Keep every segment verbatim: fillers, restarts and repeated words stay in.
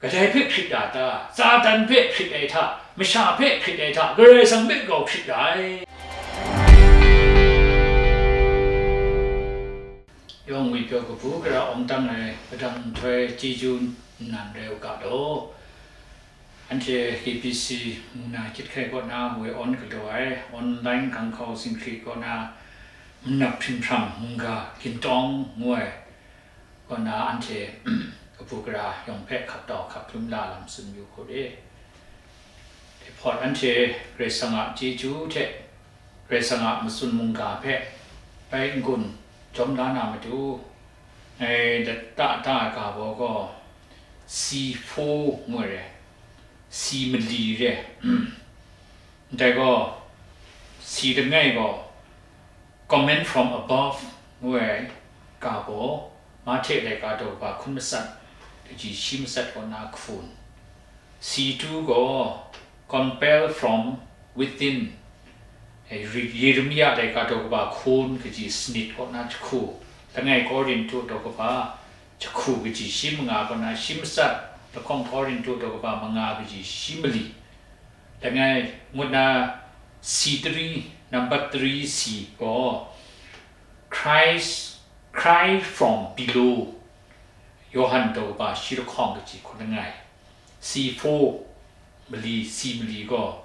Kadai hpe hkrit da ta? Satan hpe hkrit ai hta, masha hpe hkrit ai hta, Karai Kasang hpe grau hkrit da ai. Yawng ngwi pyaw kabu gara awng dang ai, padang nhtoi chyeju nnan rai u ga law. Anhte K B C mung na hkyit hkai kaw na woi awn galaw ai, online ganghkau zinghkri kaw na manap hpringhpram mungga gintawng ngu ai kaw na anhte kabu gara yawng hpe hkap dau hkap hplum la lam tsun yu hku re. Dai hpawt anhte Karai Kasang a chyeju hte Karai Kasang a matsun mungga hpe bai n-gun jawm la na matu, ngai lata da ai ga baw gaw, C four ngu ai re, C mali re. Ndai gaw, C langai gaw, Comment from Above ngu ai ga baw, Mahte laika daw kaba hkun matsat, kaji shi matsat kaw na hkun. C two gaw, Compel from Within, eh, Re-, Yeremia laika daw kaba hkun kaji sanit kaw na jahku, langai Korintu daw kaba jahku kaji shi manga kaw na shi matsat, lahkawng Korintu daw kaba manga kaji shi mali, langai ngut na C three, number three C gaw, Christ, Cry from Below, Yawhan daw kaba shi lahkawng kaji hkun langai, C four mali, C mali gaw,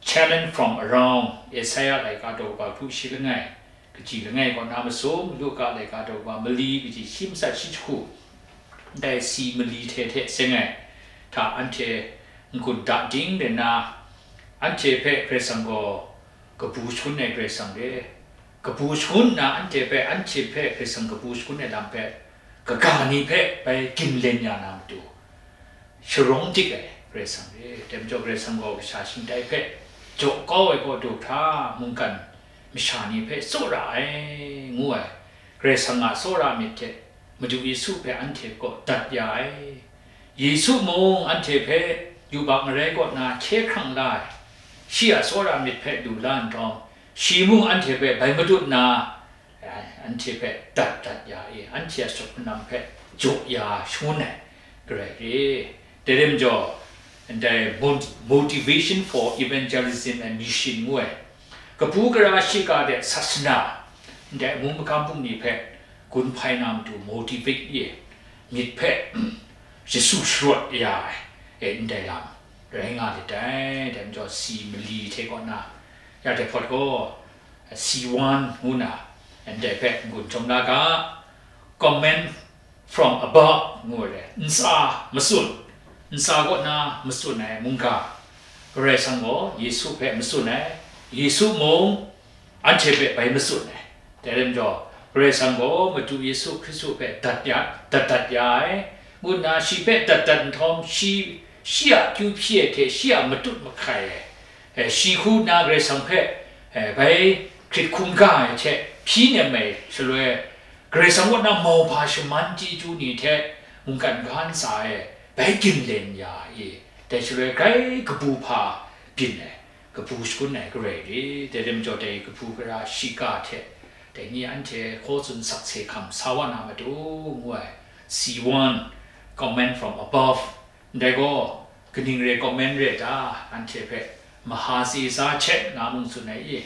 Challenge from Around, Isaiah laika daw kaba kru shi langai, kaji langai kaw na masum, Luka laika daw kaba mali, kaji shi matsat shi jahku, ndai C mali hte hte seng ai hta anhte n-gun da ding rai nna, anhte hpe Karai Kasang gaw kabu shangun ai Karai Kasang re. Kabu shangun nna anhte hpe, anhte hpe Karai Kasang kabu shangun ai lam hpe, kaga ni hpe bai ginlen ya na matu, sharawng dik ai Karai Kasang re. Dai majaw Karai Kasang gaw kasha shingtai hpe jaw kau ai kaw du hkra mungkan masha ni hpe tsawra ai, ngu ai. Karai Kasang a tsawra myit hte Madu Yesu hpe anhte kaw dat ya ai. Yesu mung anhte hpe yubak marai kaw na hkye hkrang la ai. Shi a tsawra myit hpe lu la nhtawm, shi mung anhte hpe bai matut nna, anhte hpe dat dat ya e, anhte a shawk hpunam hpe jaw ya shangun ai, Karai re. Dai rai majaw, ndai Mo-, Motivation for Evangelism and Mission ngu ai, kabu gara shiga de sasana, ndai amu magam bungli hpe gun hpai na matu motivate ye, myit hpe shasu sharawt ya ai, e, ndai lam rai nga lit ai. Dai majaw, si mali hte kaw na, ya dai hpawt gaw, C one ngu na, ndai hpe n-gun jawm la ga, comment from above ngu ai, ntsa matsun, ntsa kaw na matsun ai mungga, Karai Kasang gaw Yesu hpe matsun ai, Yesu mung anhte hpe bai matsun ai. Dai rai majaw, Karai Kasang gaw Madu Yesu Hkristu hpe dat ya, dat dat ya ai, ngu nna shi hpe dat dat nhtawm, shi, shi a kyu hpyi ai hte shi a matut mahkai ai, e, shi hku nna Karai Kasang hpe, e, bai hkrit hkungga ai hte hpyi nem ai shaloi, Karai Kasang kaw na mauhpa shaman chyeju ni hte mungkan ga ntsa e bai ginlen ya i, dai shaloi grai kabu hpa byin ai, kabu shagun ai Karai re. Dai rai majaw, dai kabu gara shiga hte dai ni anhte hkaw tsun sakse hkam sa wa na matu, ngu ai, C one, comment from above. Ndai gaw, kaning re comment re ta? Anhte hpe Maha Caesar check nga mung tsun ai i?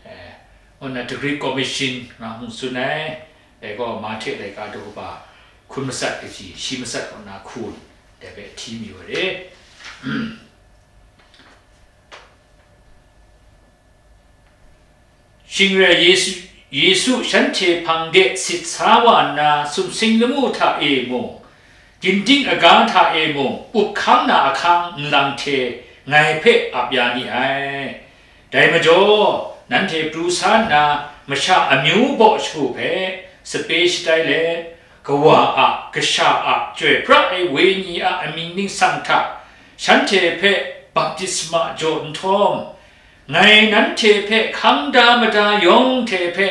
Eh, ngu nna The Great Commission nga mung tsun ai. Dai gaw Mahte laika daw kaba hkun matsat kaji, shi matsat kaw na hkun, dai hpe hti mayu ai re. Shing rai Yesu, Yesu shanhte hpang de sit sa wa nna, sumsing lamu hta e mung, ginding aga hta e mung, up hkang na ahkang nlang hte ngai hpe ap ya ni ai. Dai majaw, nanhte pru sa nna, masha amyu baw shagu hpe sape shatai let, Kawa a, Kasha a, Chyoi pra ai Wenyi a amying ningsang hta, shanhte hpe baptisma jaw nhtawm, ngai nanhte hpe hkang da mada yawng hte hpe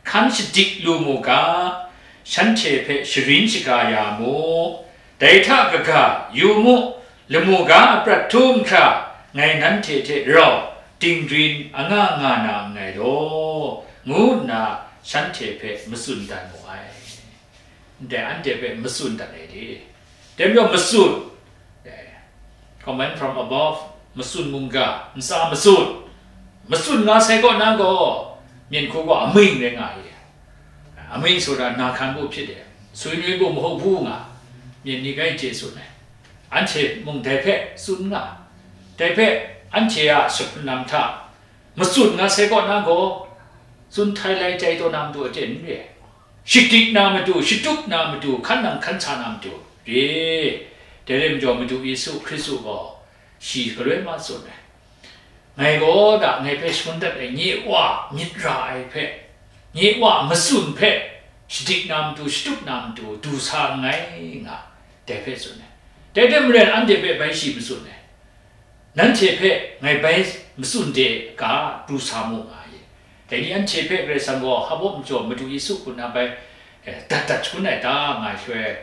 hkan shadik lu mu ga, shanhte hpe sharin shaga ya mu. Dai hta kaga, yu mu, lamu ga a prat htum hkra, ngai nanhte hte rau dingrin anga nga na nngai law, ngu nna shanhte hpe matsun dat mu ai. Ndai anhte hpe matsun dat ai de. Dai majaw matsun, Command from above, matsun mungga, ntsa matsun, matsun nga sai kaw na gaw, myen hku gaw aming rai nga i. Aming tsawra na hkan bu hpyit e, sui nwi bu mahaw bu nga, myen ni gai chye tsun ai. Anhte mung dai hpe tsun nga, dai hpe anhte a sut lam hta matsun nga sai kaw na gaw, tsun htai lai tai taw na matu aten n re. Shadik na matu, shatup na matu, hkan nang hkan sa na matu re. Dai rai majaw, Madu Yesu Hkristu gaw shi galoi ma tsun ai. Ngai gaw da, ngai hpe shangun dat ai nye Wa myit ra ai hpe, nye Wa matsun hpe shadik na matu, shatup na matu du sa nngai nga, dai hpe tsun ai. Dai hte maren anhte hpe bai shi matsun ai. Nanhte hpe ngai bai matsun de ga, du sa mu nga ye. Dai ni anhte hpe Karai Kasang gaw hpa majaw Madu Yesu hku na bai, eh, dat dat shangun ai ta nga ai shaloi,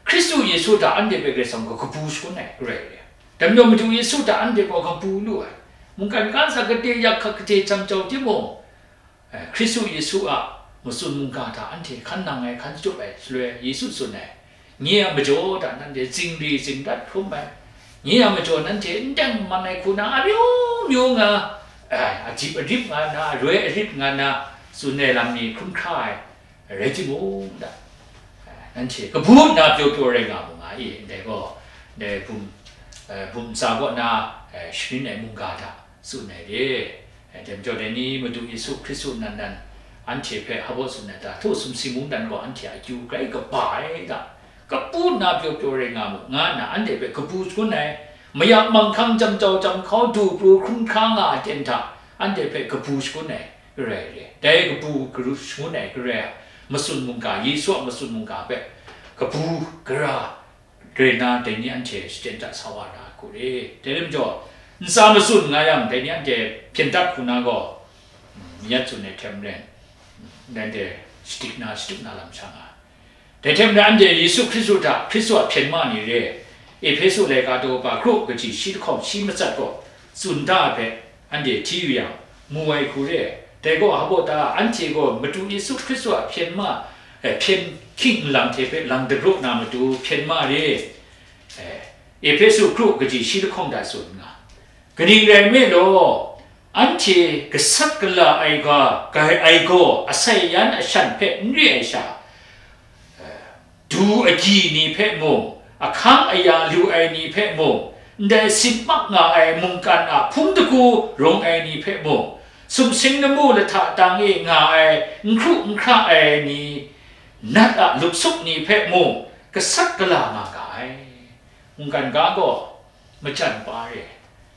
Hkristu Yesu hta anhte hpe Karai Kasang gaw kabu shangun ai rai re. Dai majaw Madu Yesu hta anhte gaw kabu lu ai. Mungkan ga ntsa gade yak hkak gade jam jau timung, eh, Hkristu Yesu a matsun mungga hta anhte hkan nang ai, hkan shatup ai shaloi, Yesu tsun ai, nye a majaw hta nanhte zingri zingrat hkrum ai, nye a majaw nanhte n teng n man ai hku na amyu myu nga, eh, adip arip nga na, aroi arip nga na, tsun ai lam ni hkrum hkra ai rai timung da, eh, nanhte kabu nna pyaw pyaw rai nga mu nga i, ndai gaw, ndai bum, eh, bum ntsa kaw na, eh, sharin ai mungga hta tsun ai re. Dai majaw dai ni Madu Yesu Hkristu nan nan anhte hpe hpa tsun ai ta, htaw sumsing mungdan gaw anhte a akyu grai kaba ai ta, kabu nna pyaw pyaw rai nga mu, nga nna anhte hpe kabu shangun ai, mayak manghkang jam jau jam hkau du pru hkrum hkra nga ai ten hta anhte hpe kabu shangun ai, Karai re. Dai kabu garu shangun ai Karai a matsun mungga, Yesu a matsun mungga hpe kabu gara rai na, dai ni anhte shachyen hta sa wa na hku re. Dai rai majaw, ntsa matsun nga yang, dai ni anhte hpyen dat hku na gaw, mm, myit tsun ai hte maren, mm, nanhte shadik na, shatup na lam sha nga. Dai hte maren, anhte Yesu Hkristu hta, Hkristu a hpyen ma ni re, Ehpesu laika daw pa kru kaji shi lahkawng shi matsat gaw tsun da ai hpe, anhte hti yu yang, mu ai hku re ai. Dai gaw hpa ta, anhte gaw Madu Yesu Hkristu a hpyen ma, eh, hpyen hkying nlang hte hpe lang dagraw na matu hpyen ma re. Eh, Ehpesu kru kaji shi lahkawng hta tsun nga. Kaning rai nme law, anhte gasat gala ai ga, gai ai gaw, asai yan ashan hpe n re ai sha, du agyi ni hpe mung, ahkang aya lu ai ni hpe mung, ndai sinmak nga ai mungkan a hpung dagu rawng ai ni hpe mung, sumsing lamu lahta tang e nga ai n hkru n hkra ai ni, nat a luksup ni hpe mung, gasat gala nga ga ai. Mungkan ga gaw majan pa re.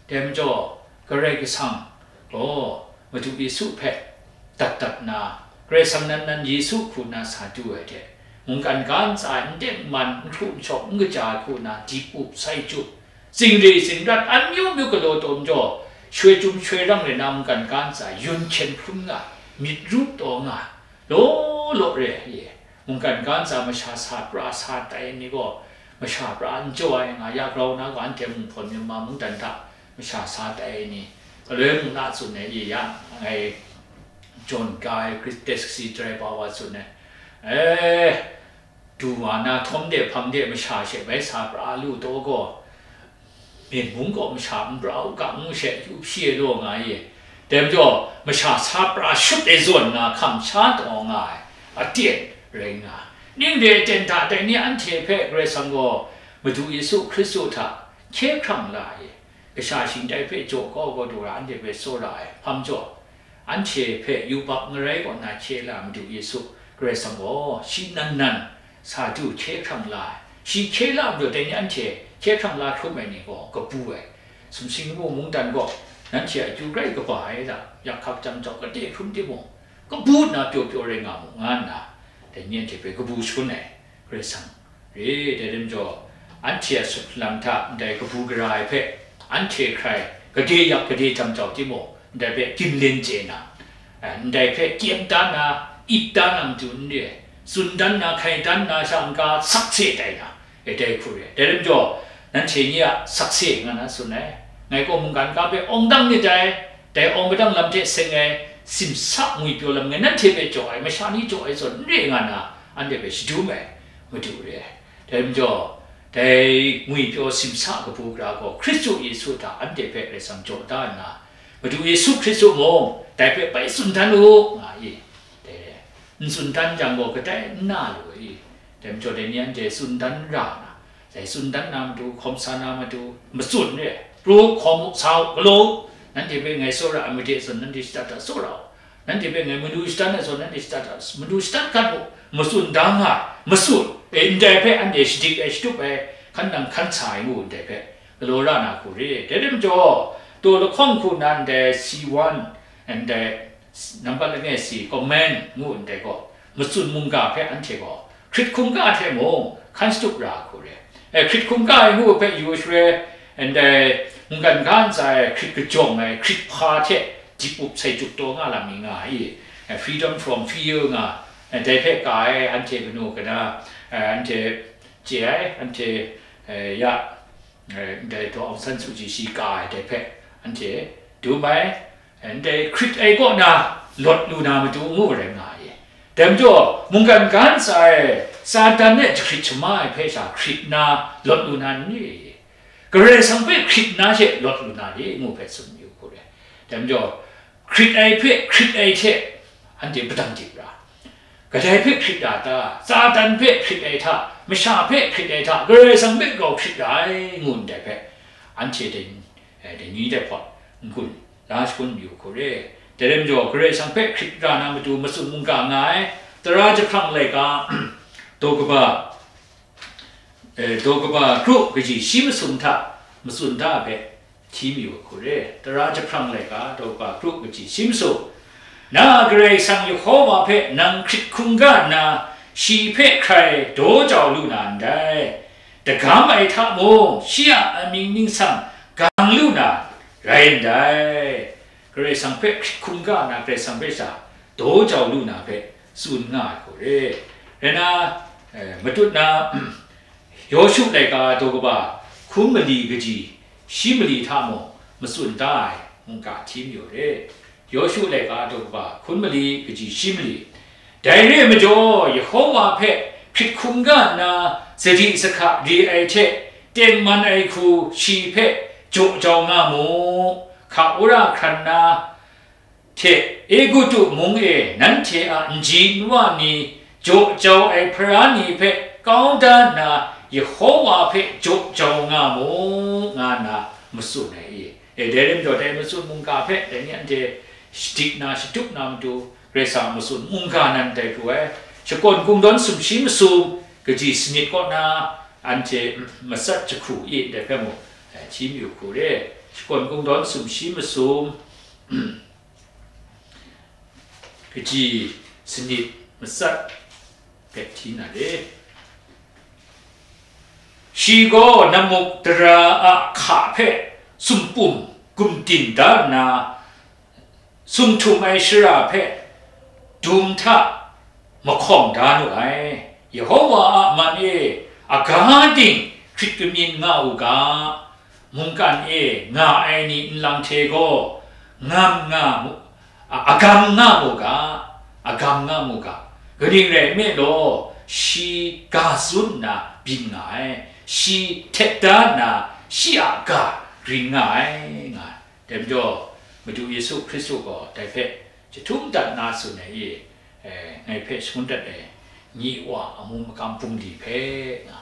Dai majaw, Karai Kasang gaw Madu Yesu hpe dat dat nna, Karai Kasang nan nan Yesu hku nna sa du ai hte, mungkan ga ntsa n teng n man, n hkru n shawk, n kaja ai hku nna dip up, sai jup, zingri zingrat, amyu myu galaw taw majaw, shoi chyum shoi rang rai na mungkan ga ntsa yun hkyen hkrum nga, myit ru taw nga, law law re ai. Mungkan ga ntsa masha sa pra sa tai ai ni gaw, masha pra n jaw ai nga ya grau na gaw, anhte Mungpawng Myanmar mungdan hta masha sa tai ai ni, galoi mung na tsun ai ye yang, ngai John Guy, Chris Dexy Driver wa tsun ai, eh, du wa na, htawm de hpang de masha she bai sa pra lu taw gaw, Myen mung gaw masha n pra u ga ngu she, yup shi e law nga i, dai majaw, masha sa pra shut e zawn nga hkam sha taw nga ai aten rai nga, ning re aten hta dai ni anhte hpe Karai Kasang gaw Madu Yesu Hkristu hta hkye hkrang la ai, kasha shingtai hpe jaw kau kau du ra anhte hpe tsawra ai hpa majaw, anhte hpe yubak ngarai kaw na hkye la Madu Yesu Karai Kasang gaw shi nan nan sa du hkye hkrang la ai. Shi hkye la majaw, dai ni anhte hkye hkrang la hkrum ai ni gaw kabu ai. Sumsing lamu mungdan gaw nanhte a akyu grai kaba ai da, yak hkak jam jau kade hkrum timung, kabu nna pyaw pyaw rai nga mu, nga nna dai ni anhte hpe kabu shangun ai Karai Kasang re. Dai rai majaw, anhte a sut hpalam hta ndai kabu gara ai hpe, anhte hkrai gade yak gade jam jau timung, ndai hpe gimlen chye na, eh, ndai hpe kyem dan na, it dan na matu n re ai, tsun dan na, hkai dan na, sha n-ga sakse tai na, e, dai hku re ai. Dai rai majaw, nanhte nye a sakse nga na tsun ai. Ngai gaw mungkan ga hpe awng dang myit dai, dai awng madang lam hte seng ai, simsa ngwipyaw lam ngai nanhte hpe jaw ai, masha ni jaw ai zawn n re nga na, anhte hpe shadum ai Madu re ai. Dai majaw, dai ngwipyaw simsa kabu gara gaw Hkristu Yesu hta anhte hpe Karai Kasang jaw da nna, Madu Yesu Hkristu mung dai hpe bai tsun dan u, nga i. Dai n tsun dan jang gaw kadai n na lu i. Dai majaw dai ni anhte tsun dan ra nna, dai tsun dan na matu, hkawm sa na matu, matsun re, pru hkawm u, sa u, galaw, nanhte hpe ngai tsawra ai made zawn nanhte shada da tsawra u, nanhte hpe ngai madu shada ai zawn nanhte shada da madu shada gat u, matsun da nga, matsun, e, ndai hpe anhte shadik ai, shatup ai, hkan nang hkan sa ai ngu ndai hpe galaw ra na hku re. Dai rai majaw, taw lahkawng hku nan dai C one, ndai nambat langai si, comment ngu ndai gaw, matsun mungga hpe anhte gaw hkrit hkungga hte mung hkan shatup ra hku re. E, hkrit hkungga ai ngu hpe yu shaloi, ndai mungkan ga ntsa e hkrit kajawng ai hkrit hpa hte dip up sai jup taw nga lam mi nga i, e, freedom from fear nga, e, dai hpe ka ai anhte kanu kana, e, anhte chye ai, anhte, e, ya, e, ndai Daw Aung San Suu Kyi shi ka ai dai hpe anhte dum ai, ndai hkrit ai kaw na lawt lu na matu ngu rai nga i. Dai majaw, mungkan ga ntsa e Satan e jahkrit shama ai hpe sha hkrit na lawt lu na n re i. Karai Kasang hpe hkrit na she lawt lu na re ngu hpe tsun yu hku re. Dai majaw, hkrit ai hpe hkrit ai hte anhte padang dip ra. Kadai hpe hkrit ra ta? Satan hpe hkrit ai hta, masha hpe hkrit ai hta, Karai Kasang hpe grau hkrit ra ai, ngu ndai hpe, anhte dai, eh, dai ni dai hpawt n-gun la shangun yu hku re. Dai rai majaw, Karai Kasang hpe hkrit ra na matu matsun mungga nga ai, Tara jahprang laika, daw kaba, eh, daw kaba kru kaji shi masum hta matsun da ai hpe, hti mayu hku re. Tara jahprang laika, daw kaba kru kaji shi masum. Na a Karai Kasang Yehova hpe nang hkrit hkungga nna, shi hpe hkrai daw jau lu na ndai. Dagam ai hta mung, shi a amying ningsang gang lu na rai ndai. Karai Kasang hpe hkrit hkungga nna, Karai Kasang hpe sha daw jau lu na hpe tsun nga ai hku re. Rai na, eh, matut na, Yawshu laika daw kaba hkun mali kaji shi mali hta mung matsun da ai mungga hti mayu re. Yawshu laika daw kaba hkun mali kaji shi mali. Dai re ai majaw, Yehova hpe hkrit hkungga nna, sadi sahka re ai hte tengman ai hku shi hpe jaw jau nga mu. Hka wora hkran na hte Egutu mung e nanhte a nji nwa ni jaw jau ai hpara ni hpe kau da nna, Yehova hpe jaw jau nga mu, nga nna matsun ai i. E, dai rai majaw, dai matsun mungga hpe dai ni anhte shadik na, shatup na matu, Karai Kasang matsun mungga nan tai pru ai. Shakawn Kungdawn sumshi masum kaji sanit kaw na anhte matsat jahku i, dai hpe mung, eh, hti mayu hku re. Shakawn Kungdawn sumshi masum kaji sanit matsat hpe hti na re. Shi gaw namuk dara a hka hpe sumpum gumdin da nna, sumhtum ai shara hpe dum hta mahkawng da nu ai. Yehova a man e, aga ting hkrit kamyin nga u ga, mungkan e nga ai ni nlang hte gaw ngam nga mu, a, agam nga mu ga, agam nga mu ga. Kaning rai nme law, shi ga tsun nna byin nga ai, shi htet da nna, shi a ga ring nga ai, nga ai. Dai majaw, Madu Yesu Hkristu gaw dai hpe jahtum dat na tsun ai e, eh, ngai hpe shangun dat ai, nye wa amu makam bungli hpe, nga,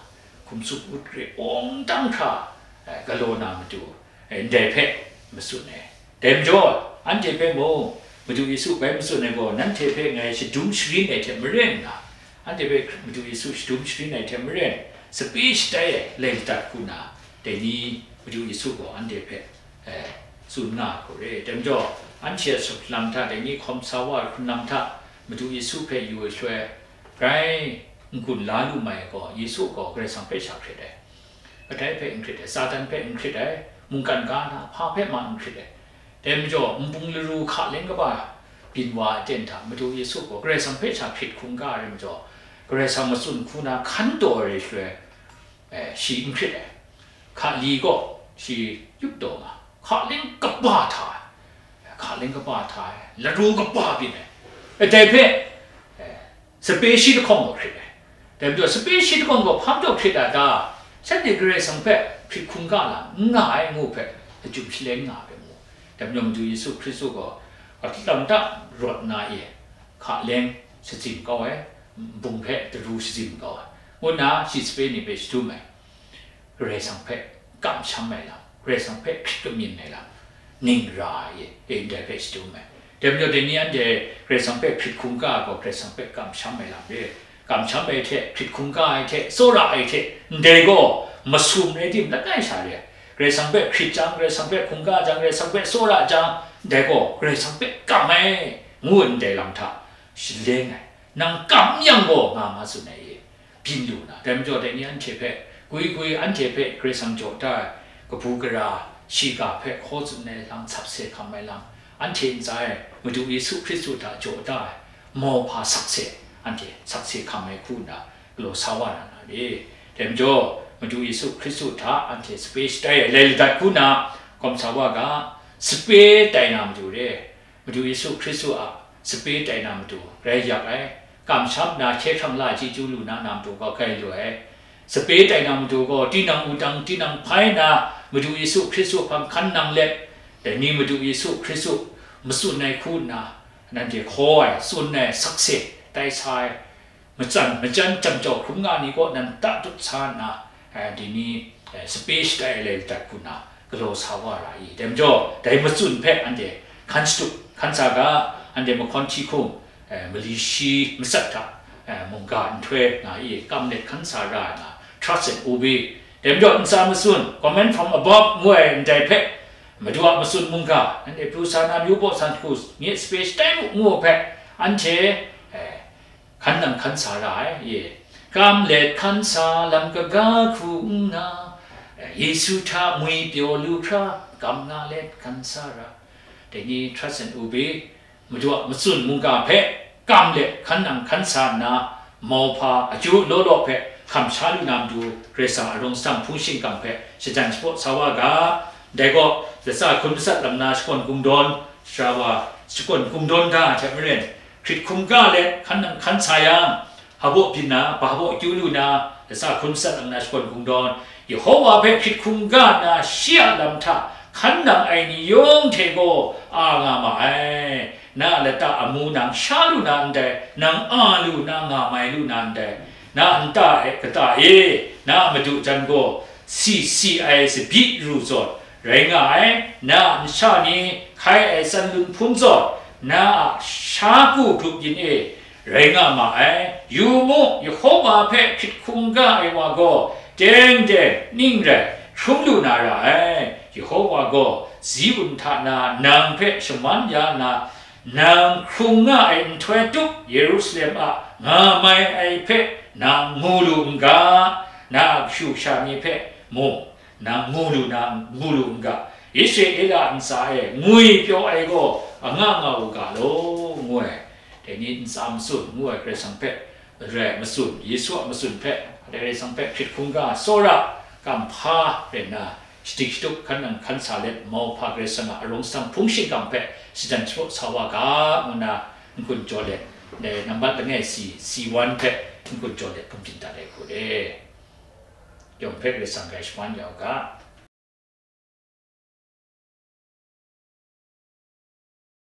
hkum tsup ut re awng dang hkra, eh, galaw na matu, eh, ndai hpe matsun ai. Dai majaw, anhte hpe mung, Madu Yesu bai matsun ai gaw, nanhte hpe ngai shadum sharin ai hte maren nga, anhte hpe Madu Yesu shadum sharin ai hte maren, sape shatai ai lai ladat hku na, dai ni Madu Yesu gaw anhte hpe, eh, tsun nga ai hku re. Dai majaw, anhte a sut lam hta, dai ni hkawm sa wa ai hkrun lam hta, Madu Yesu hpe yu ai shaloi, grai n-gun la lu mai ai gaw, Yesu gaw Karai Kasang hpe sha hkrit ai. Kadai hpe n hkrit ai, Satan hpe n hkrit ai, mungkan ga na hpa hpe ma n hkrit ai. Dai majaw, nbung laru hka leng kaba byin wa ai aten hta, Madu Yesu gaw Karai Kasang hpe sha hkrit hkungga ai majaw, Karai Kasang matsun hku na hkan taw ai shaloi, eh, shi n hkrit ai. Hka li gaw shi yup taw nga, hka leng kaba hta ai, hka leng kaba hta ai, laru kaba byin ai. Eh, dai hpe, eh, sape shi lahkawng gaw hkrit ai. Dai majaw, sape shi lahkawng gaw hpa majaw hkrit a ta? Shanhte Karai Kasang hpe hkrit hkungga lam n nga ai ngu hpe, lachyum shaleng nga ai hpe mu. Dai majaw Madu Yesu Hkristu gaw, a, lata rawt na e, hka leng sazin kau ai, nbung hpe daru sazin kau ai, ngu nna shi sape ni hpe shadum ai. Karai Kasang hpe kamsham ai lam, Karai Kasang hpe hkrit kamyin ai lam, ning ra ai e, e ndai hpe shadum ai. Dai majaw dai ni anhte Karai Kasang hpe hkrit hkungga ai gaw, Karai Kasang hpe kamsham ai lam re. Kamsham ai hte, hkrit hkungga ai hte, tsawra ai hte, ndai gaw masum rai tim langai sha re ai. Karai Kasang hpe hkrit jang, Karai Kasang hpe hkungga jang, Karai Kasang hpe tsawra jang, ndai gaw Karai Kasang hpe kam ai, ngu ndai lam hta shaleng ai. Nang kam n yang gaw, nga ma tsun ai e. Byin lu na, dai majaw dai ni anhte hpe, gwi gwi anhte hpe Karai Kasang jaw da ai, kabu gara, shiga hpe hkaw tsun ai lam, sapse hkam ai lam, anhte ntsa e Madu Yesu Hkristu hta jaw da ai mauhpa sakse, anhte sakse hkam ai hku nna galaw sa wa na na re. Dai majaw, Madu Yesu Hkristu hta anhte sape shatai ai lai ladat hku nna, kawm sa wa ga, sape tai na matu re. Madu Yesu Hkristu a sape tai na matu rai yak ai, kamsham na, hkye hkrang la chyeju lu na, na matu gaw grai lu ai. Sape tai na matu gaw, tinang wudang, tinang hpai na, Madu Yesu Hkristu hpang hkan nang let, dai ni Madu Yesu Hkristu matsun ai hku nna, nanhte hkaw ai, tsun ai, sakse tai sa ai, matsan, majan, jam jau hkrum nga ni kaw nan ta dut sa nna, eh, dai ni, eh, sape shatai ai lai ladat hku nna galaw sa wa ra i? Dai majaw, dai matsun hpe anhte hkan shatup, hkan sa ga, anhte mahkawn hti hkum, eh, mali shi matsat hta, eh, mungga nhtoi nga i, kam let hkan sa ra ai nga, Trust and Obey. Dai majaw, ntsa matsun, Command from Above ngu ai ndai hpe, Madu a matsun mungga, anhte pru sa na, myu baw san hku, nye sape shatai mu ngu hpe, anhte, eh, hkan nang hkan sa ra ai, ye. Kam let hkan sa lam kaga hku nna, Yesu hta ngwi pyaw lu hkra, kam nga let hkan sa ra. Dai ni Trust and Obey, Madu a matsun mungga hpe kam let hkan nang hkan sa nna, mauhpa akyu law law hpe hkam sha lu na matu, Karai Kasang a rung sahkang hpung shingkang hpe shajan shapraw sa wa ga. Dai gaw, latsa hkun matsat lam na shakawn kungdawn, sara wa shakawn kungdawn da ai hte maren, hkrit hkungga let hkan nang hkan sa yang, hpa baw byin na, hpa baw akyu lu na, latsa hkun matsat lam na shakawn kungdawn, Yehowa hpe hkrit hkungga nna shi a lam hta hkan nang ai ni yawng hte gaw a nga ma ai. Na a lata amu nang sha lu na ndai, nang a lu na nga mai lu na ndai, na a nta e, kata e, na a madu jan gaw si si ai tsabyi ru zawn rai nga ai, na a nsha ni hkai ai tsan lunhpun zawn, na a sha ku grup yin e rai nga ma ai. Yu mu, Yehowa hpe hkrit hkungga ai wa gaw teng teng ning rai hkrum lu na ra ai. Yehowa gaw Ziun hta na nang hpe shaman ya nna, nang hkrung nga ai nhtoi tup Yerusalem a nga mai ai hpe nang mu lu n ga, na a kashu kasha ni hpe mung nang mu lu na, mu lu n ga, Israela ntsa e ngwi pyaw ai gaw anga nga u ga law, ngu ai. Dai ni ntsa matsun ngu ai Karai Kasang hpe rai matsun, Yesu a matsun hpe, Karai Kasang hpe hkrit hkungga, tsawra, kamhpa rai nna, shadik shatup hkan nang hkan sa let, mauhpa Karai Kasang a arung sahkang hpung shingkang hpe shajan shapraw sa wa ga, ngu nna n-gun jaw let, dai nambat langai si, si wan hpe n-gun jaw let hpung byin dat ai hku re. Yawng hpe Karai Kasang grai shaman ya u ga.